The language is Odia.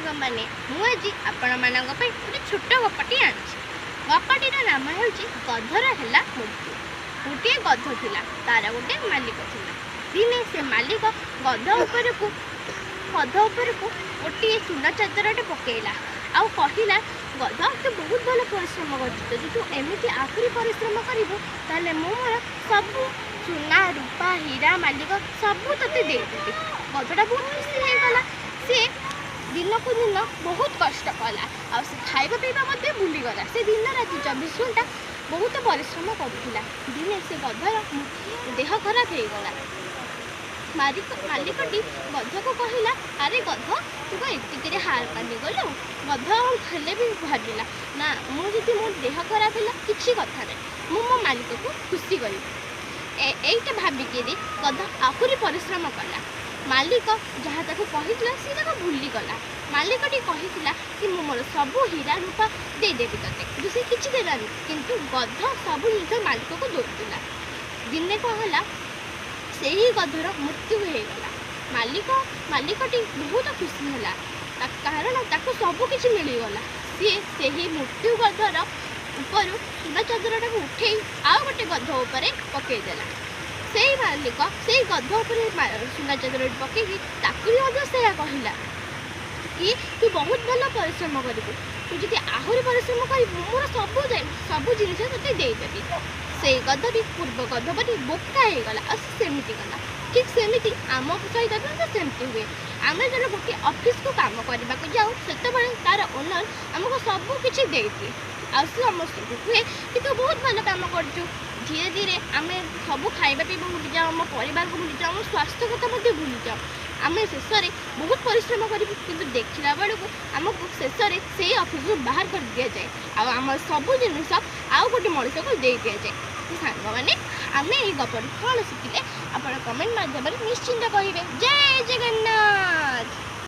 ସାଙ୍ଗମାନେ, ମୁଁ ଆଜି ଆପଣମାନଙ୍କ ପାଇଁ ଗୋଟେ ଛୋଟ ଗପଟି ଆଣିଛି। ଗପଟିର ନାମ ହେଉଛି ଗଧର ହେଲା ମୃତ୍ୟୁ। ଗୋଟିଏ ଗଧ ଥିଲା, ତାର ଗୋଟେ ମାଲିକ ଥିଲା। ଦିନେ ସେ ମାଲିକ ଗଧ ଉପରକୁ ଗୋଟିଏ ସୁନା ଚାଦରଟେ ପକେଇଲା ଆଉ କହିଲା, "ଗଧ, ତୁ ବହୁତ ଭଲ ପରିଶ୍ରମ କରୁଛୁ। ଯଦି ତୁ ଏମିତି ଆହୁରି ପରିଶ୍ରମ କରିବୁ, ତାହେଲେ ମୁଁ ମୋର ସବୁ ସୁନା, ରୂପା, ହୀରା, ମାଲିକ ସବୁ ତୋତେ ଦେଇଦେବି।" ଗଧଟା ବହୁତ ଖୁସି ହେଇଗଲା। ସିଏ ଦିନକୁ ଦିନ ବହୁତ କଷ୍ଟ କଲା ଆଉ ସେ ଖାଇବା ପିଇବା ମଧ୍ୟ ଭୁଲିଗଲା। ସେ ଦିନ ରାତି 24 ଘଣ୍ଟା ବହୁତ ପରିଶ୍ରମ କରୁଥିଲା। ଦିନେ ସେ ଗଧର ଦେହ ଖରାପ ହେଇଗଲା। ମାଲିକଟି ଗଧକୁ କହିଲା, "ଆରେ ଗଧ, ତୁ କଣ ଏତିକିରେ ହାର ମାନିଗଲୁ?" ଗଧ ହେଲେ ବି ଭାବିଲା, ନା, ମୁଁ ଯଦି ମୋ ଦେହ ଖରାପ ହେଲା, କିଛି କଥା ନାହିଁ, ମୁଁ ମୋ ମାଲିକକୁ ଖୁସି କରିବି। ଏଇଟା ଭାବିକିରି ଗଧ ଆହୁରି ପରିଶ୍ରମ କଲା। ମାଲିକ ଯାହା ତାକୁ କହିଥିଲା, ସେ ତାକୁ ଭୁଲିଗଲା। ମାଲିକଟି କହିଥିଲା କି ମୁଁ ମୋର ସବୁ ହୀରା ରୂପା ଦେଇଦେବି ତତେ, କିନ୍ତୁ ସେ କିଛି ଦେଲାନି। କିନ୍ତୁ ଗଧ ସବୁ ଜିନିଷ ମାଲିକକୁ ଦଉଥିଲା। ଦିନେ କ'ଣ ହେଲା? ସେହି ଗଧର ମୃତ୍ୟୁ ହେଇଗଲା। ମାଲିକଟି ବହୁତ ଖୁସି ହେଲା, କାରଣ ତାକୁ ସବୁ କିଛି ମିଳିଗଲା। ସିଏ ସେହି ମୃତ୍ୟୁ ଗଧର ଉପରୁ ସୁନା ଚାଦରଟାକୁ ଉଠେଇ ଆଉ ଗୋଟେ ଗଧ ଉପରେ ପକେଇଦେଲା। ସେଇ ମାଲିକ ସେଇ ଗଧ ଉପରେ ସୁନା ଚାଦରଟି ପକେଇକି ତାକୁ ବି ମଧ୍ୟ ସେୟା କହିଲା କି ତୁ ବହୁତ ଭଲ ପରିଶ୍ରମ କରିବୁ, ତୁ ଯଦି ଆହୁରି ପରିଶ୍ରମ କରିବୁ, ମୋର ସବୁ ଜିନିଷ ତୋତେ ଦେଇଦେବି। ସେଇ ଗଧ ବି ପୂର୍ବ ଗଧ ପରି ବୋକା ହେଇଗଲା ଆଉ ସେ ସେମିତି ଗଲା। ଠିକ୍ ସେମିତି ଆମ ସହିତ ବି ମଧ୍ୟ ସେମିତି ହୁଏ। ଆମେ ଯେତେବେଳେ ଗୋଟିଏ ଅଫିସକୁ କାମ କରିବାକୁ ଯାଉ, ସେତେବେଳେ ତାର ଓନର୍ ଆମକୁ ସବୁ କିଛି ଦେଇଦିଏ ଆଉ ସେ ସମସ୍ତଙ୍କୁ କୁହେ କି ତୁ ବହୁତ ଭଲ କାମ କରୁଛୁ। ଧୀରେ ଧୀରେ ଆମେ ସବୁ ଖାଇବା ପିଇବା ଭୁଲିଯାଉ, ଆମ ପରିବାରକୁ ଭୁଲିଯାଉ, ଆମ ସ୍ୱାସ୍ଥ୍ୟ କଥା ମଧ୍ୟ ଭୁଲିଯାଉ। ଆମେ ଶେଷରେ ବହୁତ ପରିଶ୍ରମ କରିବୁ, କିନ୍ତୁ ଦେଖିଲା ବେଳକୁ ଆମକୁ ଶେଷରେ ସେଇ ଅଫିସରୁ ବାହାର କରିଦିଆଯାଏ ଆଉ ଆମର ସବୁ ଜିନିଷ ଆଉ ଗୋଟେ ମଣିଷକୁ ଦେଇ ଦିଆଯାଏ। ତ ସାଙ୍ଗମାନେ, ଆମେ ଏଇ ଗପରୁ କ'ଣ ଶିଖିଲେ, ଆପଣ କମେଣ୍ଟ ମାଧ୍ୟମରେ ନିଶ୍ଚିନ୍ତ କହିବେ। ଜୟ ଜଗନ୍ନାଥ।